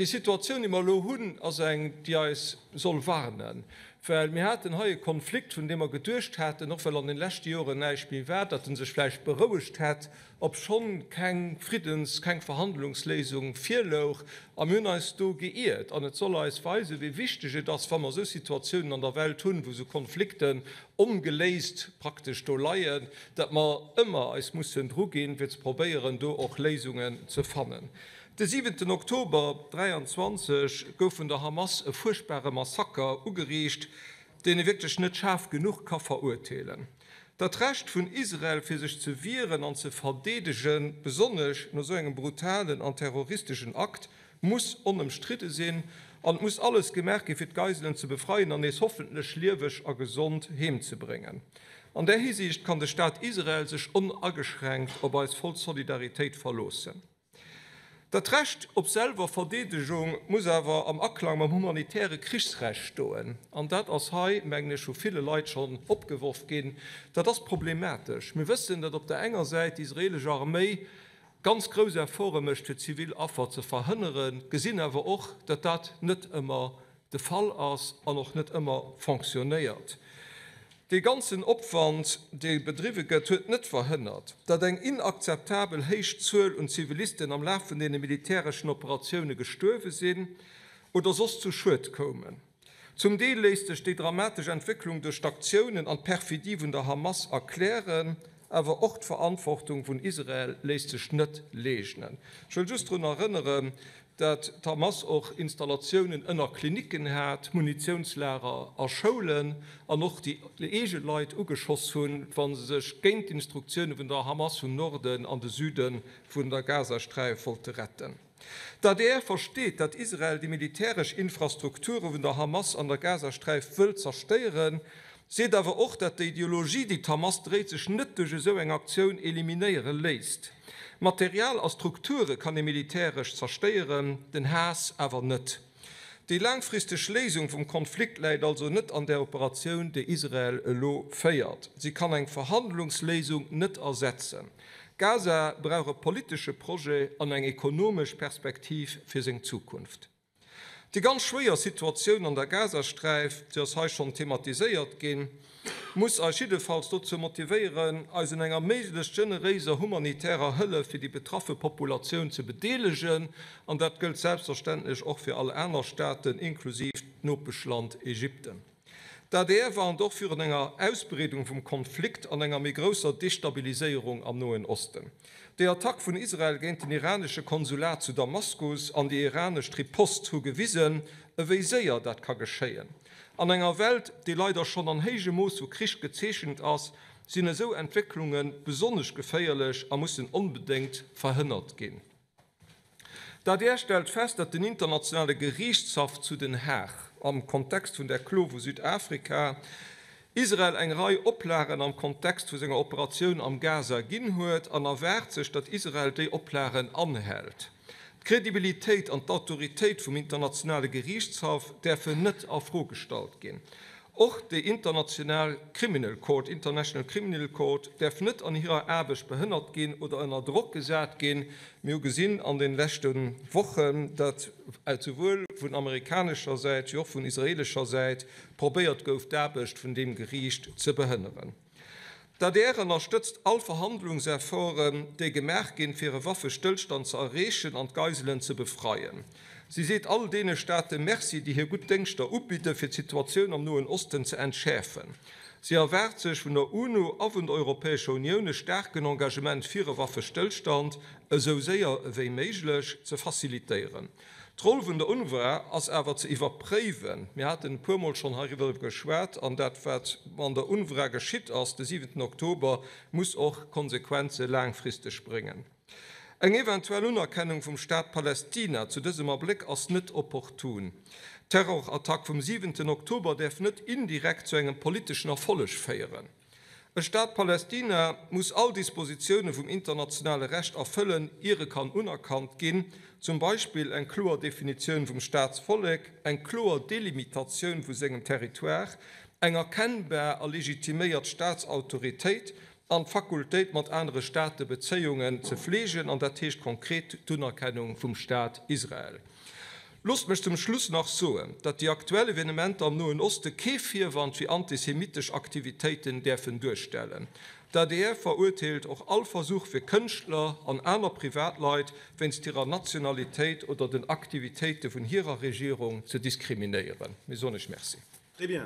Déi Situatioun, déi mer elo hunn, ass eng, déi eis soll warnen, well mir haten hei e Konflikt, vun deem mer geduecht haten, och well an den leschte Joren näischt méi war, datt en sech vläicht berouegt hätt, obschonn keng Friddens-, keng Verhandlungsléisung virlouch. A mir hunn eis do geiert. An et soll eis weisen, wéi wichteg et ass, wa mer esou Situatiounen an der Welt hunn, wou esou Konflikten ongeléist praktesch do leien, datt mer ëmmer eis mussen druginn, fir ze probéieren, do och Léisungen ze fannen. De siwenten Oktober 23 gouf vun der Hamas e fuerchtbare Massaker ugeriicht, deen ee wierklech net schaarf genuch ka verurteelen. Dat Recht vun Israel fir sech ze wieren an ze verdeedegen, besonnesch no sou engem brutalen an terroristeschen Akt, muss onëmstridde sinn an et muss alles gemaach gi fir d'Geiselen ze befreien an nees hoffentlech lieweg a gesond heem ze bréngen. An där Hisiicht kann de Staat Israel sech onageschränkt op eis voll Solidaritéit verloossen. Dat Recht op Selwerverdeedegung muss awer am Aklang mam humanitäre Krichsrecht stoen. An dat ass hei, mengen ech, vu ville Leit schonn opgeworf ginn. Dat ass problematesch. Mir wëssen, datt op der enger Säit déi israelesch Arméi ganz grouss Efforte mécht, fir zivil Affer ze verhënneren, gesinn awer och, datt dat net ëmmer de Fall ass an och net ëmmer fonctionnéiert. Dee ganzen Opwand, dee bedriwwe gëtt, huet net verhënnert, datt eng inakzeptabel héich Zuel un Zivilisten am Laf vun deene militäreschen Operatioune gestuerwe sinn oder soss zu Schued koumen. Zum Deel léisst sech déi dramatesch Entwécklung duerch d'Aktiounen an d'Perfidie vun der Hamas erklären, awer och d'Verantwortung vun Israel léisst sech net leegnen. Ech wëll just drun erënneren, dat d'Hamas och Installatiounen ënner Klinicken hat, Munitiounslager a Schoulen an och déi eege Leit ugeschoss hunn, wa se sech géint d'Instruktioune vun der Hamas vum Norden an de Süde vun der Gazasträif wollte retten. D'adr versteet, dat Israel déi militäresch Infrastrukture vun der Hamas an der Gazasträif wëll zerstéieren, seet awer och, dat déi Ideologie, déi d'Hamas dréit, sech net duerch esou eng Aktioun eliminéiere léisst. Material a Strukture kann ee militäresch zerstéieren, den Haass awer net. Déi laangfristeg Léisung vum Konflikt läit also net an där Operatioun, déi Israel elo féiert. Si kann eng Verhandlungsléisung net ersetzen. Gaza brauch e politesche Projet an eng ekonomesch Perspektiv fir seng Zukunft. Déi ganz schwéier Situatioun an der Gazasträif, se ass hei schonn thematiséiert ginn, muss eis jiddefalls dozou motivéieren, eis un enger méiglechst generéiser humanitärer Hëllef fir déi betraffe Populatioun ze bedeelegen. An dat gëllt selbstverständlech och fir all aner Staaten, inklusiv d'Nopeschland Ägypten. D'adr warnt och virun enger Ausbreedung vum Konflikt an enger méi grousser Destabiliséierung am Noen Osten. Déi Attack vun Israel géint den iranesche Konsulat zu Damaskus an déi iranescht Riposte hu gewisen, ewéi séier dat ka geschéien. An enger Welt, déi leider schonn an héijem Mooss vu Krich gezeechent ass, sinn esou Entwécklunge besonnesch geféierlech a mussen onbedéngt verhënnert ginn. D'adr stellt fest, datt den Internationale Geriichtshaff zu Den Haag am Kontext vun der Klo vu Südafrika Israel eng Rei Oplagen am Kontext vu senger Operatioun am Gaza ginn huet an erwaart sech, datt Israel déi Oplagen anhält. D'Credibilitéit an d'Autoritéit vum Internationale Geriichtshaff däerfen net a Fro gestallt ginn. Och déi International Criminal Court, International Criminal Court, däerf net an hirer Aarbecht behënnert ginn oder ënner Drock gesat ginn. Mir hu gesinn an de leschte Wochen, datt souwuel vun amerikanescher Säit wéi och vun israeelescher Säit probéiert gouf, d'Aarbecht vun deem Geriicht ze behënneren. D'adr ënnerstëtzt all Verhandlungsefforten, déi gemaach ginn, fir e Waffestëllstand ze erreechen an d'Geiselen ze befreien. Si seet all deene Staate Merci, déi hir gutt Déngschter ubidden, fir d'Situatioun am Noen Osten ze entschäerfen. Si erwaart sech vun der UNO a vun der Europäescher Unioun e staarken Engagement fir e Waffestëllstand, esou séier ewéi méiglech, ze facilitéieren. D'Roll vun der UNRWA ass awer ze iwwerpréiwen. Mir haten e puermol schonn heiriwwer geschwat, an dat, wat an der UNRWA geschitt ass de siwenten Oktober, muss och Konsequenze laangfristeg bréngen. Eng eventuell Unerkennung vum Staat Palästina zu dësem Abléck ass net opportun. D'Terrorattack vum siwenten Oktober däerf net indirekt zu engem politeschen Erfolleg féieren. E Staat Palästina muss all Dispositioune vum internationale Recht erfëllen, ier e kann unerkannt ginn, zum Beispill eng kloer Definitioun vum Staatsvollek, eng kloer Delimitatioun vu sengem Territoire, eng erkennbar a legitiméiert Staatsautoritéit an d'Fakultéit mat anere Staate Bezéiungen ze fleegen, an dat heescht konkret d'Unerkennung vum Staat Israel. Loosst mech zum Schluss nach soen, datt déi aktuell Evenementer am Noen Oste kee Virwand fir antisemitesch Aktivitéiten däerfen duerstellen. D'adr verurteelt och all Versuch fir Kënschtler an aner Privatleit wéinst hirer Nationalitéit oder den Aktivitéite vun hirer Regierung ze diskriminéieren. Mir soen Iech Merci. Très bien.